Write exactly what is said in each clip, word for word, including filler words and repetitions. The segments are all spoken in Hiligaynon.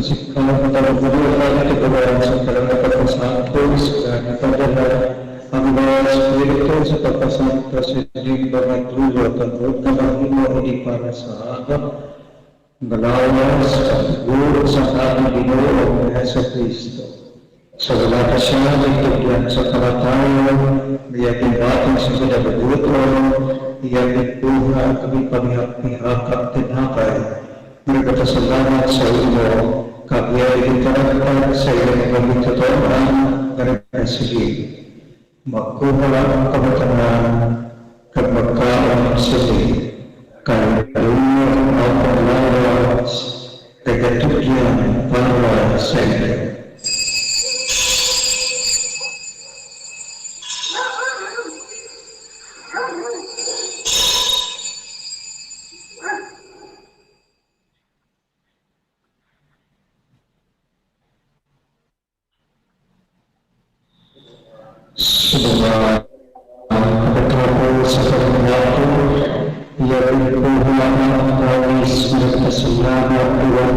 Sa ikaw, ang pagbubuhay, ito ba ang sa kalang pagkasantos, na nagpadala ang mga espiritu sa pagkasantos sa inyong mga dulo, tungod nga mahimo ini para sa amon nga lawas, kag dugo sang amon Ginoo nga Jesu-Cristo. Sa wala pa sia nagtugyan sa kamatayon, iya ginbaton sa kinabubuton, iya ginkuha kag ginpamihak-mihak ang tinapay, nagpasalamat sa imo, kag iya ginpanagtag sa iya mga gintuton-an nga nagasiling, "Magkuha kamo tanan kag magkaon sini, kay amo ini ang akon lawas nga ginatugyan para sa inyo." Sa mga, ah, pagkatapos sa pagkatapos, iya ginkuha ang kalis nga nagpasalamat liwat,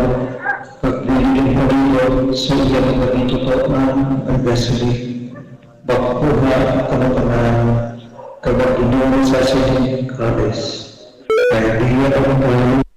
kag ginpalibot sa iya mga gintuton-an, nagasiling, "Magkuha kamo tanan, kag mag-inom sa sining kalis, kay iya ang kalis."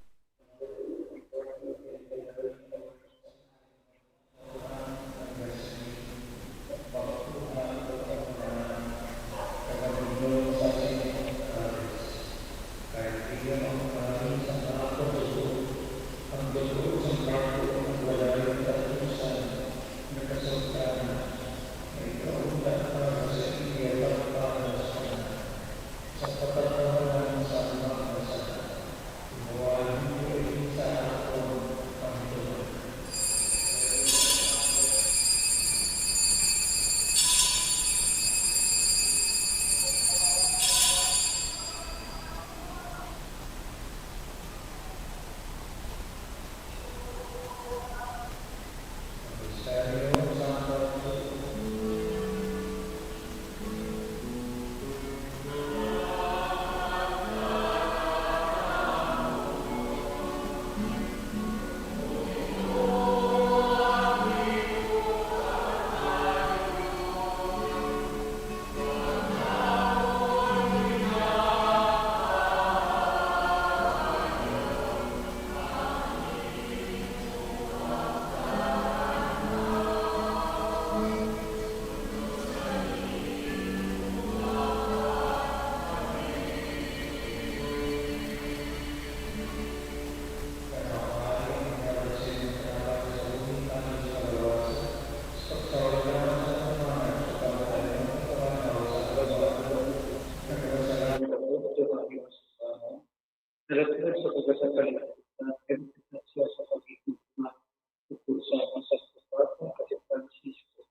Nalatngan sa pagkasakalimutan, kay nagkita siya sa pag-igugma tungkol sa masagpupat nga kay Francisco.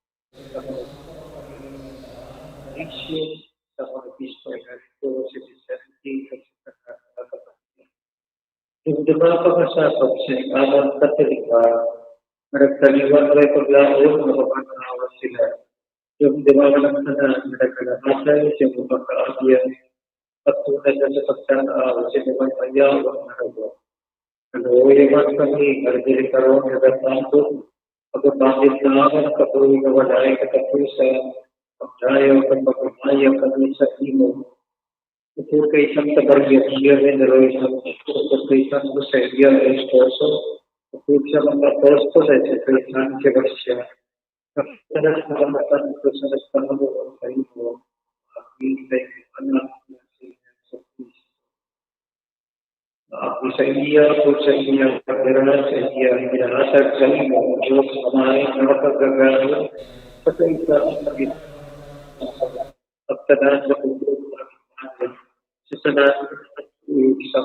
Sa Mauricio, sa mga obispo Hernando, si Vicente, kag sa tanan nga kapatid. Dumduma pa nga sa pagsingalan Katoliko, nga nagkaliwat may paglaom nga mabanhaw sila. Dumduma man ang tanan nga nagkalahatay sa mga kaabyan, pagtunad na sa pagtan-aw sa mga mayawa nga nagawa. Kaluoy man kami nga diri karon nagatambong, pagabangit na ang kabuhi nga walay katapusan, pagdayaw kag magmaya kami sa imo. Upod kay Santa Maria, Birhen Generosa, upod kay San Jose, iya esposo, upod sa mga apostoles, upod kay San Sebastian, kag sa tanan nga mga santo sa nagpahamulong sa imo, upod kay Anak nga si Jesu-Cristo. Upod sa iya, upod sa iya, kag dira sa iya, ginahatag sa imo, O Dios, Amay nga makagagahom, sa kaisa ang pagit-, ang tanan nga pagtuo sa tanan nga pagtuo sa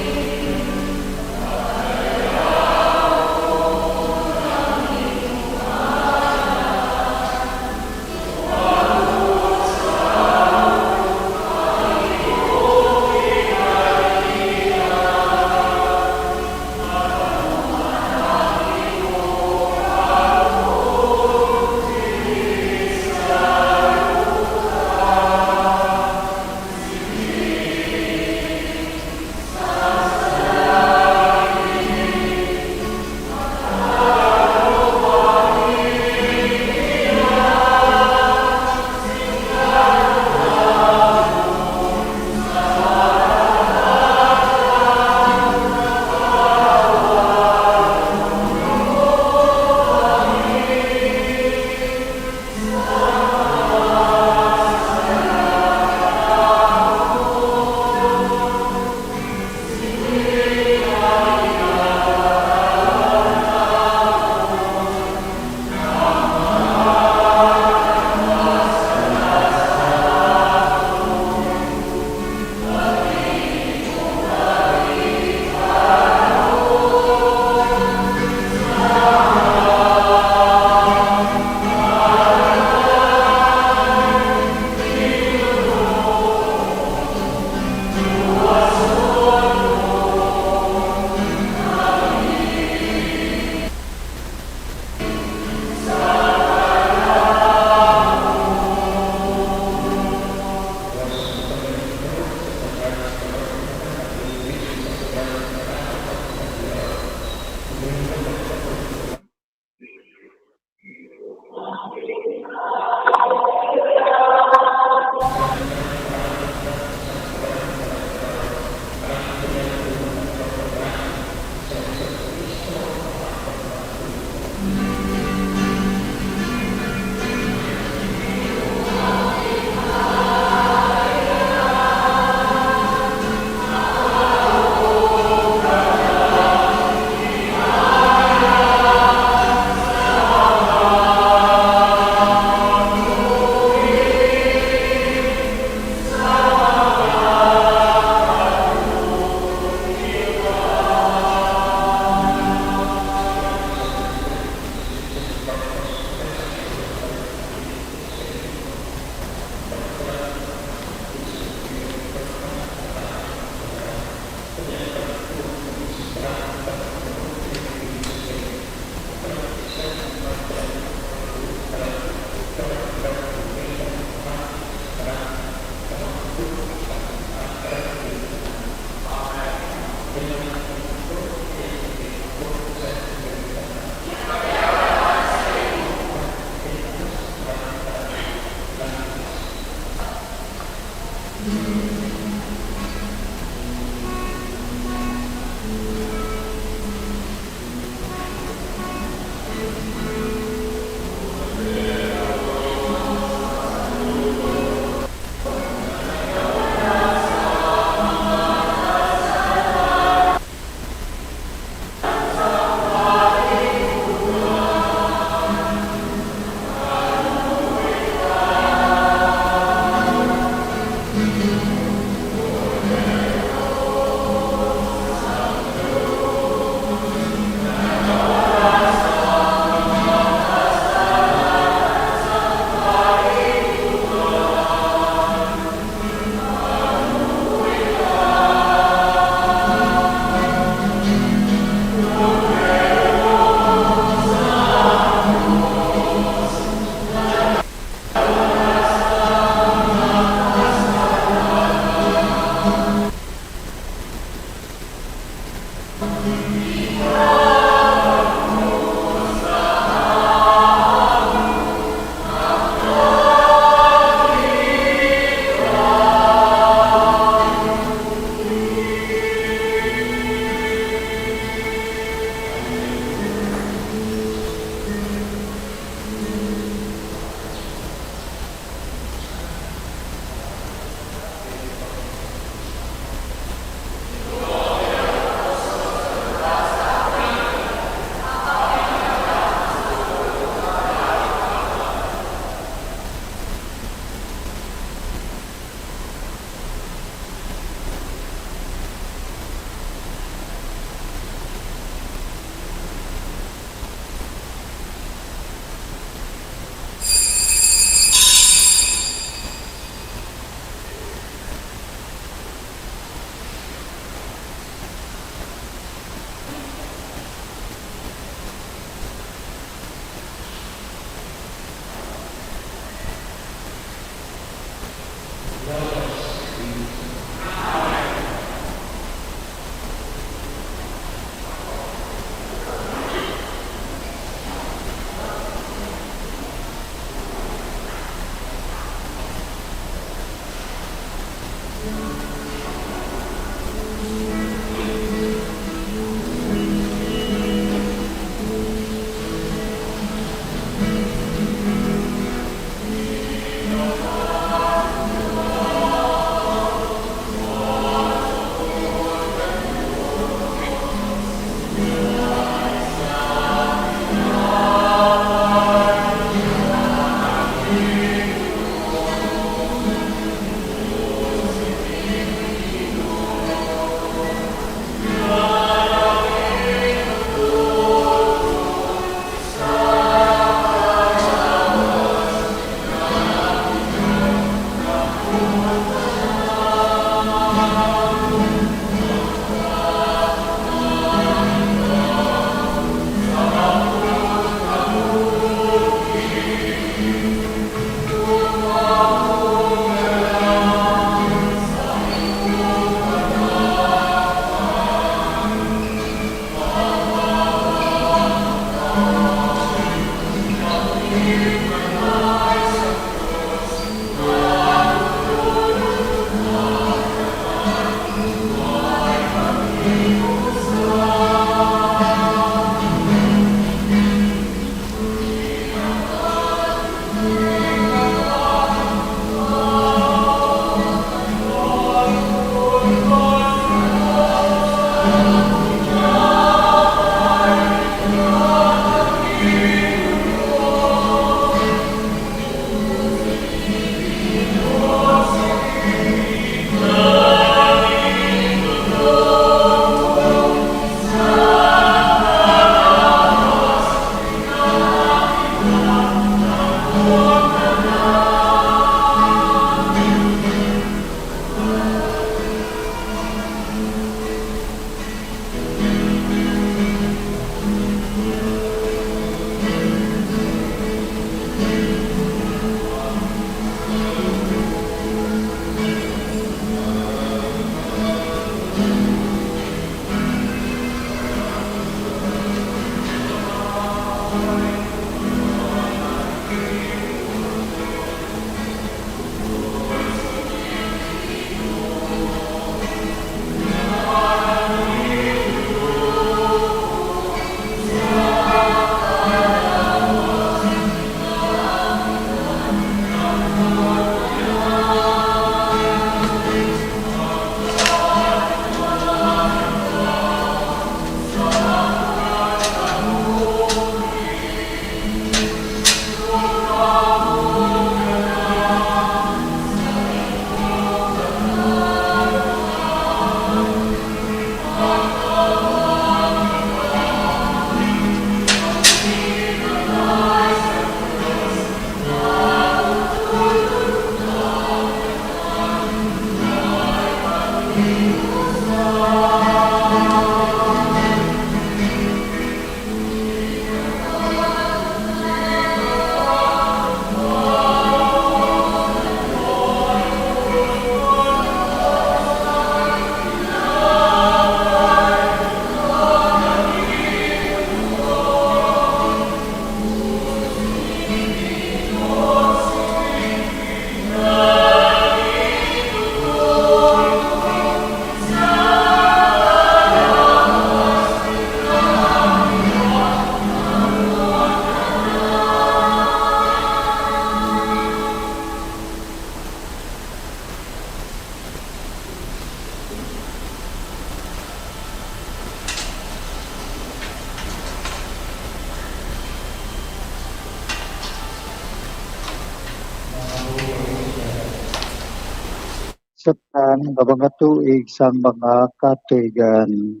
Sa tanan nga mga tuig sang mga katuigan.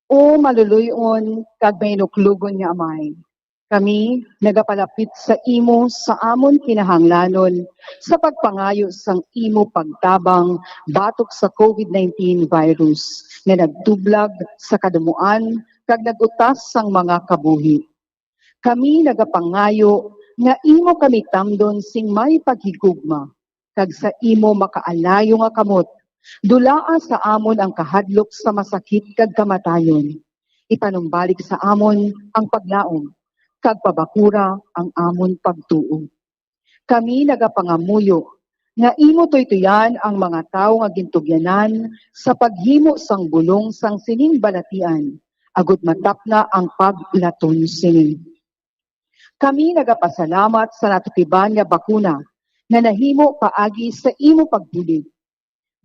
O maluluy-on kag mainuklogon nga Amay, kami nagapalapit sa imo sa amon kinahanglanon sa pagpangayo sang imo pagtabang batok sa covid nineteen virus nga nagtublag sa kadumuan kag nag-utas sang mga kabuhi. Kami nagapangayo nga imo kami tamdon sing may paghigugma, kag sa imo makaalayo nga kamot, dulaa sa amon ang kahadlok sa masakit kag kamatayon. Ipanumbalik sa amon ang paglaom, kag pabakura ang amon pagtuo. Kami nagapangamuyo nga imo tuytoyan ang mga tawo nga gintugyanan sa paghimo sang bulong sang sining balatian, agud matapna ang paglaton sini. Kami nagapasalamat sa natukiban nga bakuna nga nahimo paagi sa imo pagbulig.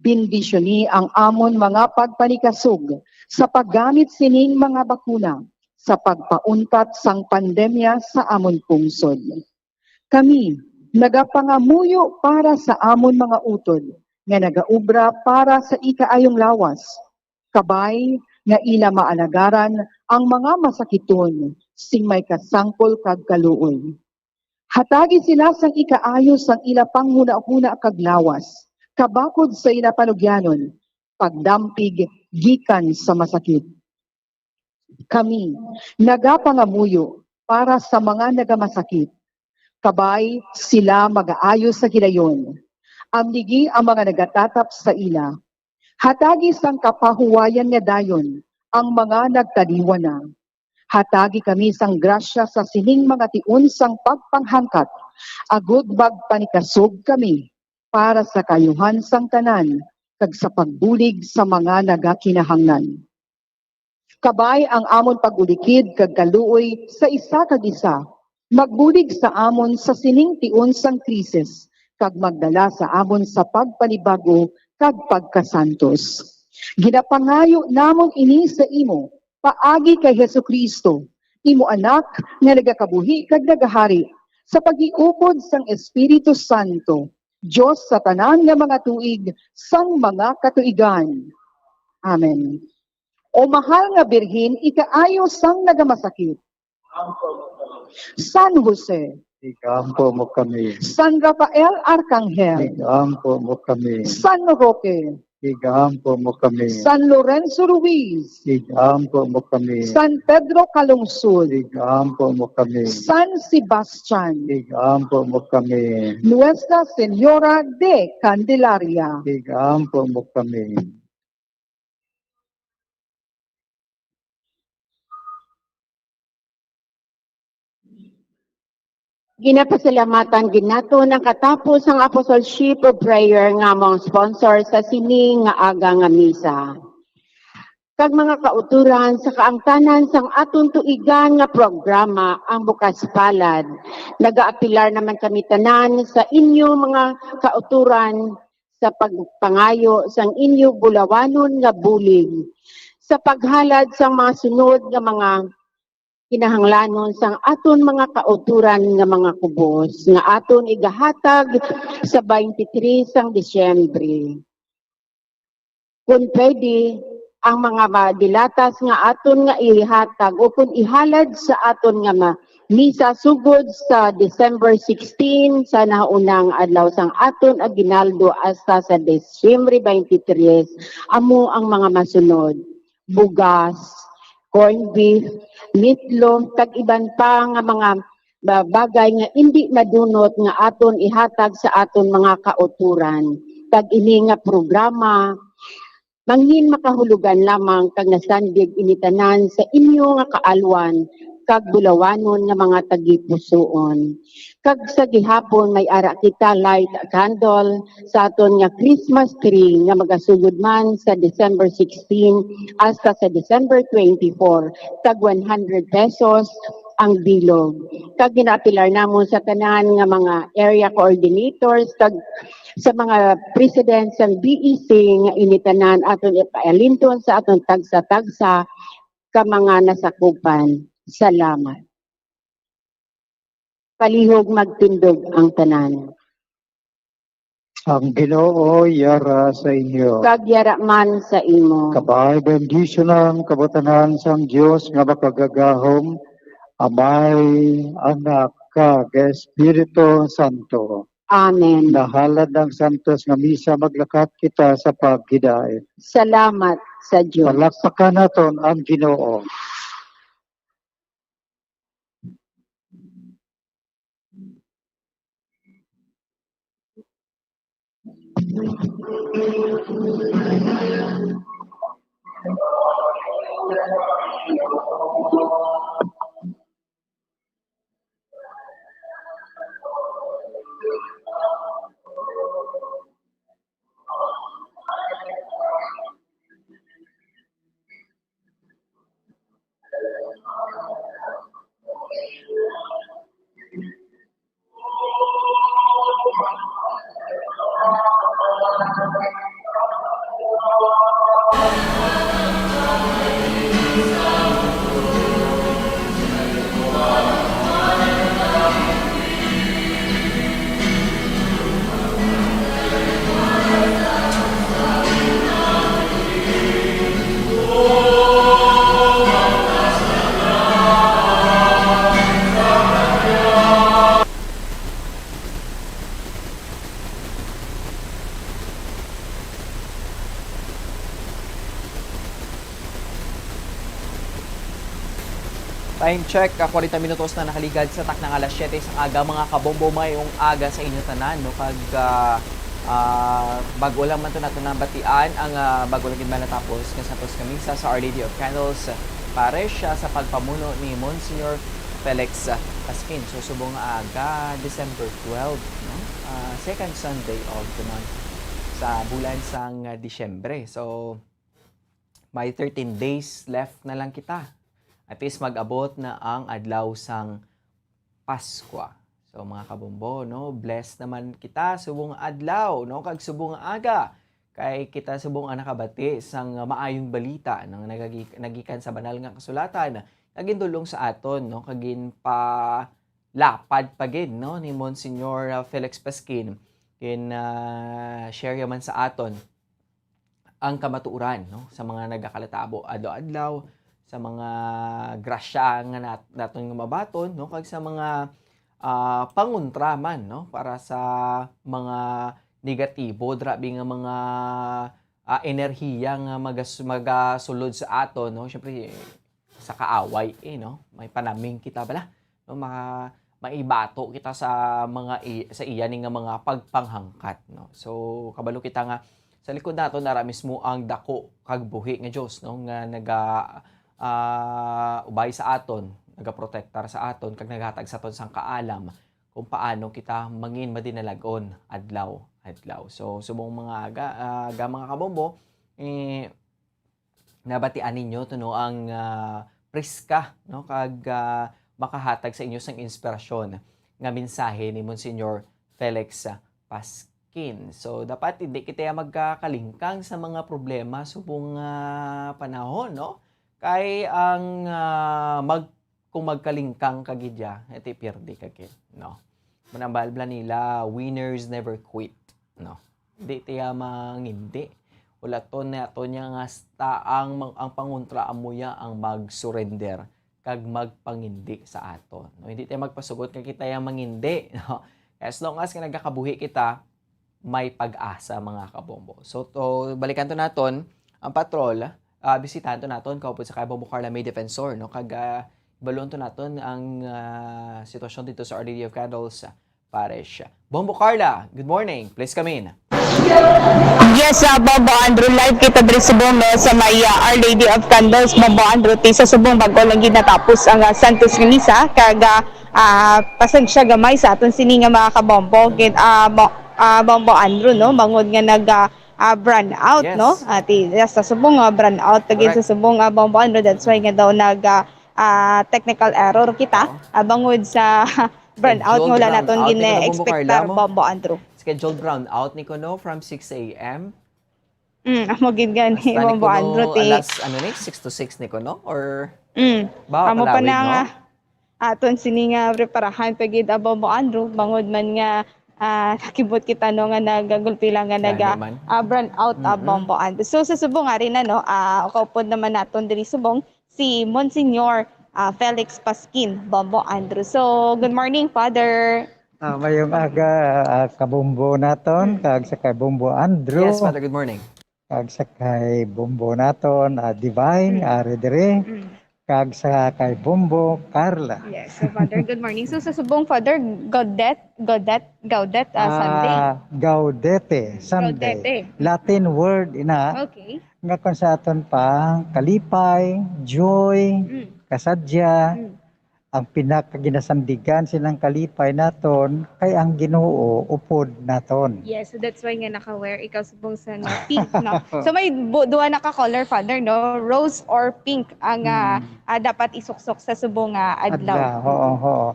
Bendisyoni ang amon mga pagpanikasog sa paggamit sining mga bakuna sa pagpauntat sang pandemya sa amon pungsod. Kami nagapangamuyo para sa amon mga utod nga nagaobra para sa ikaayong lawas, kabay nga ila maalagaran ang mga masakiton sing may kasangkol kag kaluoy. Hatagi sila sang ikaayo sang ila panghunahuna kag lawas, kabakod sa ila panugyanon, pagdampig gikan sa masakit. Kami nagapangamuyo para sa mga nagamasakit, kabay sila magaayo sa gilayon. Amligi ang mga nagatatap sa ila. Hatagi sang kapahuwayan nga dayon ang mga nagtaliwan na. Hatagi kami sang grasya sa sining mga tion sang pagpanghangkat, agud magpanikasog kami para sa kaayuhan sang tanan kag sa pagbulig sa mga nagakinahanglan. Kabay ang amon pag-ulikid kag kaluoy sa isa kag isa, magbulig sa amon sa sining tion sang krisis, kag magdala sa amon sa pagpanibag-o kag pagkasantos. Ginapangayo namon ini sa imo, paagi kay Jesu-Cristo, imo Anak nga nagakabuhi kag nagahari sa paghiupod sang Espiritu Santo, Dios sa tanan nga mga tuig sang mga katuigan. Amen. O mahal nga Birhen, ikaayo sang nagamasakig. San Jose. Igampo mo kami. San Rafael Arcangel. Igampo mo kami. San Roque. Igampo mo kami. San Lorenzo Ruiz. Igampo mo kami. San Pedro Calungsod. Igampo mo kami. San Sebastian. Igampo mo kami. Nuestra Señora de Candelaria. Igampo mo kami. Ginapasalamatan gid naton ang katapos sang Apostleship of Prayer nga among sponsor sa sini nga aga nga misa. Kag mga kauturan, sa kaangtanan sang aton tuigan nga programa, ang Bukas Palad, nagaapelar naman kami tanan sa inyo mga kauturan sa pagpangayo sang inyo bulawanon nga bulig, sa paghalad sang mga sunod nga mga kinahanglanon sang aton mga kautoran nga mga kubos nga aton igahatag sa twenty-three sang Disyembre. Kung pwede, ang mga madilatas nga aton nga ihatag o kung ihalad sa aton nga ma-, misa sugod sa December sixteen, sa naunang adlaw sang aton aguinaldo hasta sa Disyembre twenty-three, amo ang mga masunod: bugas, corned beef, meatloaf, kag iban pa nga mga ba-, bagay nga indi madunot nga aton ihatag sa aton mga kautoran. Kag ini nga programa mangin makahulugan lamang kag nasandig ini tanan sa inyo nga kaalwan kag bulawanon nga mga tagipusoon. Kag sa gihapon may ara kita light a candle sa aton nga Christmas tree nga magasugod man sa December sixteen hasta sa December twenty-four, tag one hundred pesos ang bilog. Kag ginaapelar namon sa tanan nga mga area coordinators kag sa mga president sang B E C nga ini tanan aton ipaalinton sa aton tagsa-tagsa ka mga nasakupan. Salamat. Palihog magtindog ang tanan. Ang Ginoo yara sa inyo. Kag yara man sa imo. Kabay, bendisyonan kamo tanan sang Dios nga makagagahom, Amay, Anak, kag Espiritu Santo. Amen. Nahalad ang santos nga misa, maglakat kita sa paghidait. Salamat sa Dios. Palakpakan naton ang Ginoo. Time check, ah, kwarenta minutos na nakaligad sa taknang alas siyete sa aga. Mga kabombo, maayong aga sa inyo tanan, no? Kag, ah, ah, bago lang man to nato nabatian ang, ah, bago lang gid man natapos nga Santos nga Misa sa Our Lady of Candles Parish, ah, sa pagpamuno ni Monsignor Felix, ah, Pasquin. So, subong nga aga, December twelve, no? Ah, second Sunday of the month. Sa bulan sang, ah, Disyembre. So, may thirteen days left na lang kita. At least mag-abot na ang adlaw sang Paskwa. So, mga kabombo, no, blessed naman kita subong adlaw, no, kag subong aga. Kay kita subong ang nakabati sang maayong balita nang nagagi-, nagikan sa Banal nga Kasulatan nga gindulong sa aton, no, kag ginpalapad pa gid, no, ni Monsignor, ah, Felix Pasquin. Gin, ah, share man sa aton ang kamatuoran, no, sa mga nagakalatabo adlaw-adlaw, sa mga grasya nga nat-, naton nga mabaton, no, kag sa mga, ah, pangontra man, no, para sa mga negatibo, drabi nga mga, ah, enerhiya nga magas-, magasulod sa aton, no. Siyempre, sa kaaway, eh, no? May panaming kita bala, no? Maka-, maibato kita sa mga i-, sa iya ni nga mga pagpanghangkat, no? So, kabalo kita nga sa likod naton ara mismo ang dako kag buhi nga Dios, no? Nga naga-, ah, ubay sa aton, nagaprotektar sa aton, kag naghatag sa aton sang kaalam kung paano kita mangin madinalag-on adlaw-adlaw. So, subong mga aga, aga, mga kabombo, eh, nabatian ninyo to, no, ang, ah, preska, no, kag, ah, makahatag sa inyo sang inspirasyon nga mensahe ni Monsignor Felix, ah, Pas-, Pasquin. So, dapat hindi kita magkakalingkang sa mga problema subong nga panahon, no? Kay ang, ah, mag-, kung magkalingkang ka gid ya, iti pierde ka gid, no? Manambal bala nila, "Winners never quit," no? Di tiya mangindi. Ulaton naton niya nga hasta ang mang-, ang pangontra amo ya ang mag-surrender kag magpangindi sa aton, no? Hindi tayo magpasugot nga kita ya mangindi, no? As long as nga nagakabuhi kita, may pag-asa, mga kabombo. So, to, balikan to naton ang patrol, ah, bisitahan to naton kaupod sa kay Bombo Carla May Defensor, no? Kag, ah, ibaluon to naton ang, ah, sitwasyon dito sa Our Lady of Candles, ah, Parish. Bombo Carla, good morning. Please come in. Yes, ah, Bombo Andrew, live kita diri subong, no, sa may, ah, Our Lady of Candles, Bombo Andrew, ti sa subong bag-o lang gid natapos ang, ah, Santos nga Misa, kag, ah, ah, pasensya gamay sa aton sini nga mga kabombo, gid, ah, Bo-, ah, Bombo Andrew, no, bangod nga nag, ah, ah, brownout, Yes. no, ati, yes, sa subong, ah, brownout, ta gid Correct. sa subong, ah, Bombo Andrew, that's why nga daw nag, ah, ah, technical error kita, Oo. ah, bangod sa brownout Scheduled nga wala naton brownout ni kuno, Bombo gina-expectar, Carla, mo? Bombo Andrew. Scheduled brownout ni kuno from six a m. Mm, amo gid gani, Hasta ni Bombo kuno Andrew, ti alas, ano ni, six to six ni kuno? Or Mm, ba, amo pa palawig, na no? nga aton sini nga preparahan pa gid, ah, Bombo Andrew, bangod man nga, ah, nakibot kita, no, nga nagagulpi lang nga Gani naga, man. ah, brownout, ah, Mm-mm. Bombo Andrew. So, sa subong ari na, no, ah, kaupod naman naton diri subong, si Monsignor, ah, Felix Pasquin, Bombo Andrew. So, good morning, Father. Ah, mayong aga, ah, kabombo naton, Mm. kag sa kay Bombo Andrew. Yes, Father, good morning. Kag sa kay Bombo naton, ah, Divine, Mm. ari diri. Mm. Kag sa kay Bombo Carla. Yes, so, Father, good morning. So, sa subong, Father, Gaudet, Gaudet, Gaudet, ah, Sunday. Ah, Gaudete Sunday. Gaudete. Latin word ina. Okay. Nga kung sa aton pa, kalipay, joy, Mm. kasadya, Mm. ang pinakaginasandigan sining kalipay naton kay ang Ginoo upod naton. Yes, so that's why nga naka-wear ikaw subong sa nga pink, no? So may bu-, duha na ka color, Father, no? Rose or pink ang, ah, Mm. ah, dapat isuksok sa subong nga adlaw. Adlaw, oo, oo.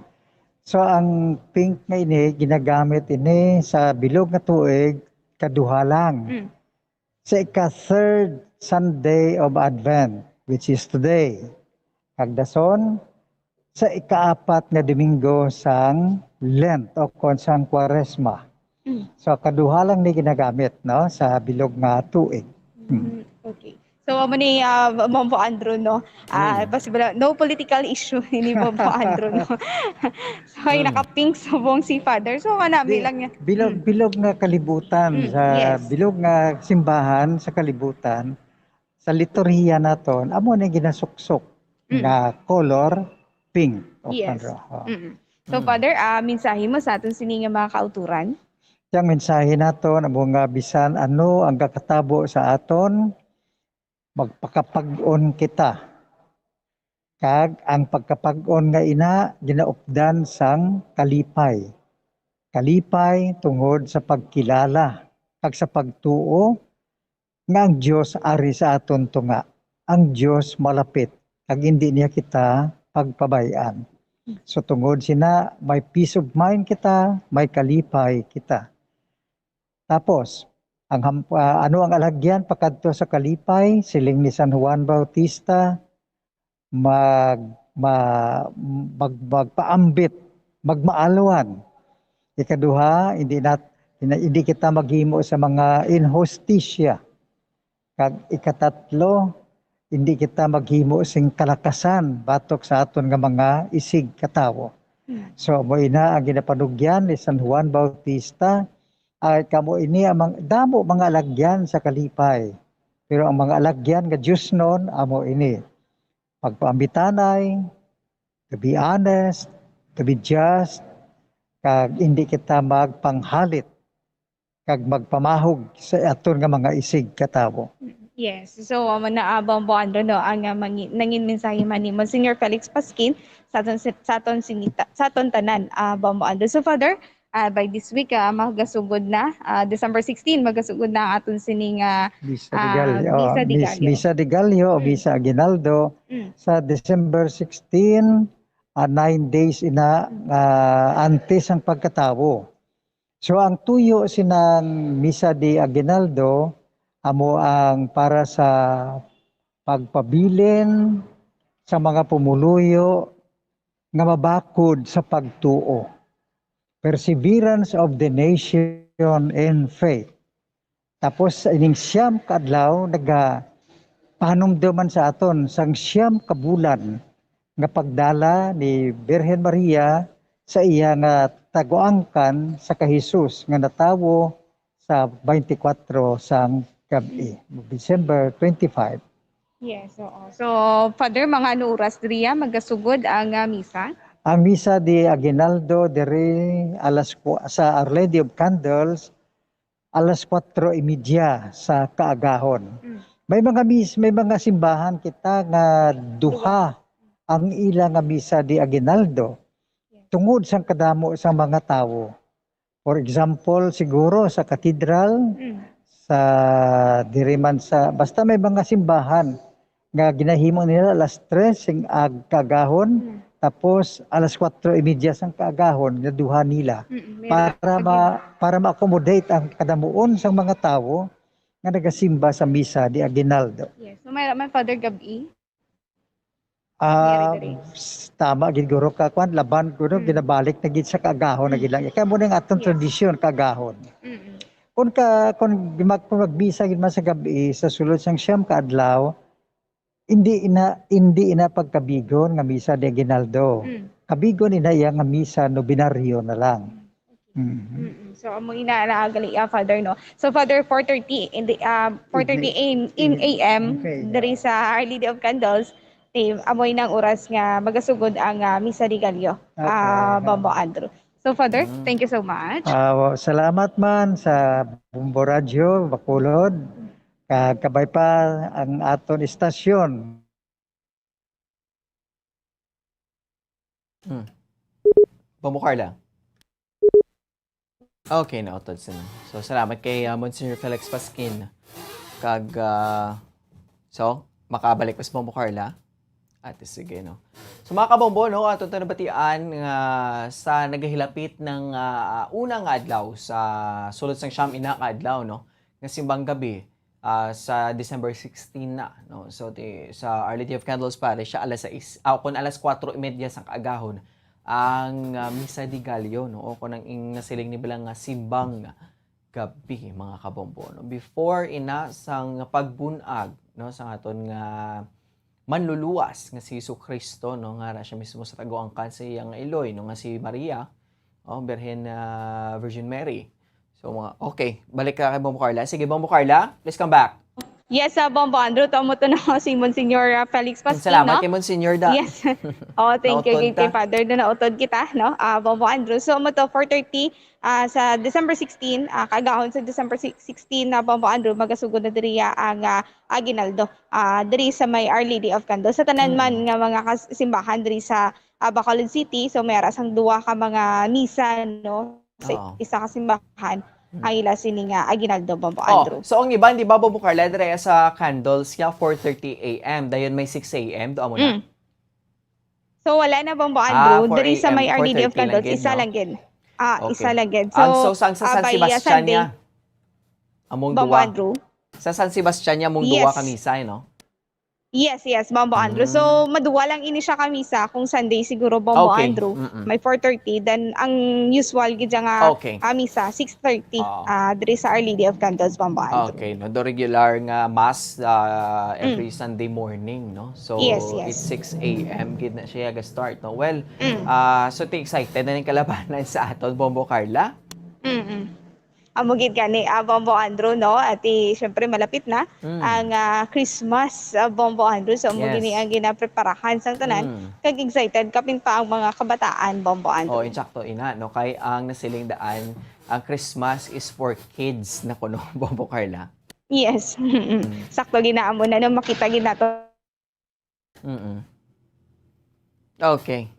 So ang pink nga ini, ginagamit ini sa bilog nga tuig, kaduha lang. Mm. Sa ika-third Sunday of Advent, which is today, kag dason sa ikaapat nga Domingo sang Lent o kon sang Kwaresma. Mm. So, kaduha lang ni ginagamit, no, sa bilog nga tuig. Mm. Mm, okay. So, amo ni, ah, Bombo Andrew, no? Ah, Mm. possible, no political issue ni Bombo Andrew, no? So, ay, Mm. naka-pink subong si Father. So, kanami Di, lang niya. bilog, Mm. bilog nga kalibutan Mm, sa yes. bilog nga simbahan sa kalibutan, sa liturhiya naton, amo ni ginasuksok Mm. nga color pink. O Yes. Padre, o. Mm. So, Mm. Father, ah, mensahe mo sa aton sini nga mga kauturan? Yang mensahe naton amo nga bisan ano ang gakatabo sa aton, magpakapag-on kita. Kag ang pagkapag-on nga ina ginaupdan sang kalipay. Kalipay tungod sa pagkilala kag sa pagtuo nga ang Dios ari sa aton tunga, ang Dios malapit, kag indi niya kita pagpabay-an. So, tungod sina, may peace of mind kita, may kalipay kita. Tapos, ang ham-, ah, ano ang alagyan pakadto sa kalipay? Siling ni San Juan Bautista, mag-, ma-, mag-, magpaambit, magmaalwan. Ikaduha, hindi nat-, hindi kita maghimo sa mga inhustisya. Kag ikatatlo, hindi kita maghimo sing kalakasan batok sa aton nga mga isig katawo. Hmm. So, amo ina ang ginapanugyan ni San Juan Bautista, ay kamo ini ang mang-, damo mga alagyan sa kalipay. Pero ang mga alagyan nga diosnon, amo ini. Magpaambitanay, to be honest, to be just, kag hindi kita magpanghalit kag magpamahog sa aton nga mga isig katawo. Yes. So, amo na, ah, Bombo Andrew, no, ang, ah, mangi-, nangin mensahe man ni Monsignor Felix Pasquin sa aton si-, sa aton sinita-, sa aton tanan, ah, Bombo Andrew. So, Father, ah, by this week, ah, magasugod na, ah, December sixteen, magasugod na ang aton sining, ah, Misa de ah, Gallo. Misa Oh, de Mis-, Gallo. Misa de Gallo o Mm. Misa Aguinaldo Mm. sa December sixteen, ah, nine days ina, Mm. ah, antes ang pagkatawo. So, ang tuyo sinang Misa de Aguinaldo amo ang para sa pagpabilin sa mga pumuluyo nga mabakod sa pagtuo. Perseverance of the nation in faith. Tapos ining siyam ka adlaw, nagapanumdum man sa aton sang siyam ka bulan nga pagdala ni Birhen Maria sa iya nga taguangkan sa ka Jesus nga natawo sa twenty-four sang gab-i, December twenty-five. Yes, oo. So, Father, mga ano oras diriya magasugod ang, ah, misa? Ang misa di Aguinaldo diri alas ku-, sa Our Lady of Candles, alas kuwatro y media sa kaagahon. Mm. May mga mis-, may mga simbahan kita nga duha ang ila nga misa di Aguinaldo. Yes. Tungod sang kadamo sa mga tawo. For example, siguro sa katedral, Mm. sa diri man sa, basta may mga simbahan nga ginahimo nila alas tres sing ag-, kaagahon, Mm. tapos alas kuwatro y media sang kaagahon nga duha nila Mm, may para ra-, ma-, para ma-accommodate ang kadamuon sang mga tawo nga nagasimba sa misa di Aguinaldo. Yes. So, may, may Father Gab-i? Ah, Mary Grace. S-, tama gid, guro, ka kwan, laban, guro, Mm. ginabalik na gid sa kaagahon na Mm. gid lang. Kaya mo na yung atong Yes. tradisyon, kaagahon. Mm-mm. Kung ka, kung mag-, kung magbisa gid man sa gab-i, sa sulod sang siyam ka adlaw, hindi ina, hindi ina pagkabigon nga misa de Aguinaldo. Mm. Kabigon ina iya nga misa nobenaryo na lang. Mm. Mhm. Mm-mm. So, amo ina na gali, ah, Father, no? So, Father, four thirty in the, ah, four thirty a m, in Evening. A M, Okay, diri yeah. sa Our Lady of Candles, eh, amo ina ang oras nga magasugod ang, ah, Misa de Gallo, Okay, ah, yeah. Bombo Andrew. So, Father, Mm. thank you so much. Ah, wa-, salamat man sa Bombo Radyo, Bacolod. Kag kabay pa ang aton istasyon. Hmm. Bombo Carla. Okay, nautod sila. So, salamat kay, ah, Monsignor Felix Pasquin. Kag, ah, so, makabalik pa si Bombo Carla. Ate, sige, no? So, mga kabombo, no, ato ta nabatian nga sa nagahilapit ng, ah, una nga adlaw sa sulod sang siyam ina ka adlaw, no, nga simbang gabi, ah, sa December sixteen na, no? So, ti-, sa Our Lady of Candles Parish, siya alas sais, ah, kung alas kuwatro y media sang kaagahon, ang, ah, Misa de Gallo, no? O kung ang ing-, nasiling ni bilang nga simbang gabi, mga kabombo, no? Before ina sang pagbun-ag, no, sang aton nga manluluwas nga si Jesu-Cristo, no, nga ara siya mismo sa taguangkan sa iya nga iloy, no, nga si Maria, oh, Birhen, ah, Virgin Mary. So, mga, okay, balik ka kay Bombo Carla. Sige, Bombo Carla, please come back. Yes, ah, Bombo Andrew, to mo to na si Monsignor, ah, Felix Pasquin, Salamat no? kay Monsignor da. Yes. Oh, thank you, Nautod kay, kay ta. Father, na nautod kita, no? Ah, Bombo Andrew. So, mo to, four thirty, ah, sa December sixteen, ah, kaagahon sa December si-, sixteen na, Bombo Andrew, magasugod na diriya ang, ah, Aguinaldo, ah, diri sa may Our Lady of Candles. Sa tanan Mm. man nga mga kas-, simbahan diri sa, ah, Bacolod City, so may ara sang duha ka mga misa, no, sa Oo. isa ka simbahan, Mm. ang ila sini nga Aguinaldo, Bombo Oh, Andrew. so ang iban, di ba, Bombo Carla, diri sa Candles, ya, four thirty A M, dayon may six A M, do amo na? Mm. So, wala na, Bombo Ah, Andrew. Diri sa four A M, may Our Lady of four thirty lang Candles, gid, isa no? lang gid. Ah, Okay. isa lang gid. Ang, So, so, sang sa ah, San by, ah, Sebastian Sunday, niya, among Bombo duwa. Andrew. Sa San Sebastian niya, among duwa Yes. ka misa, eh, no? Yes, yes, Bombo Andrew. So, Mm. maduwa lang ini siya ka misa kung Sunday siguro, Bombo Okay. Andrew. Mm-mm. May four thirty. Then, ang usual gid siya nga, Okay. ah, misa, six thirty, Oo. ah, diri sa Our Lady of Candles, Bombo Andrew. Okay, no? The regular nga mass, ah, every Mm. Sunday morning, no? So, Yes, yes. it's six A M gid na siya ga-start, no? Well, Mm. ah, so, ti excited na ning kalabanan sa aton, Bombo Carla? Mm-mm. Amo gid gani, ah, Bombo Andrew, no? At, eh, syempre, malapit na Mm. ang, ah, Christmas, ah, Bombo Andrew. So, amo Yes. gini ang ginapreparahan sang tanan. Mm. Kag excited, kapin pa ang mga kabataan, Bombo Andrew. Oh, insakto, ina, no? Kay ang nasiling daan, ang Christmas is for kids na kuno, Bombo Carla. Yes. Mm. Sakto, ginaamo na, no? Makita gid nato. Mm. Okay.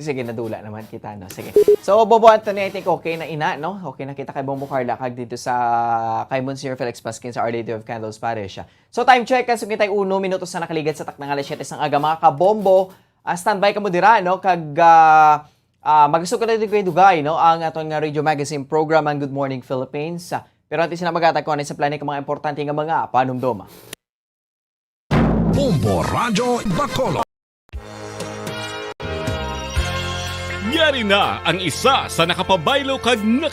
Sige, nadula naman kita, no? Sige. So, Bombo Anthony, I think okay na ina, no? Okay na kita kay Bombo Carla, kag dito sa, kay Monsignor Felix Pasquin sa Our Lady of Candles Parish. So, time check, alas singkwenta y uno minutos na nakaligad sa takna nga alas siyete sang aga, mga kabombo. Ah, standby kamo dira, no? Kag, ah, Ah, magasugod na diri kay dugay, no, ang aton nga radio magazine program, ang Good Morning Philippines. Ah, pero antes na, maghatag ko sa plano ka mga importante nga mga panumdom. Bombo Radyo Bacolod. Yari na ang isa sa nakapabaylo kag nakaba-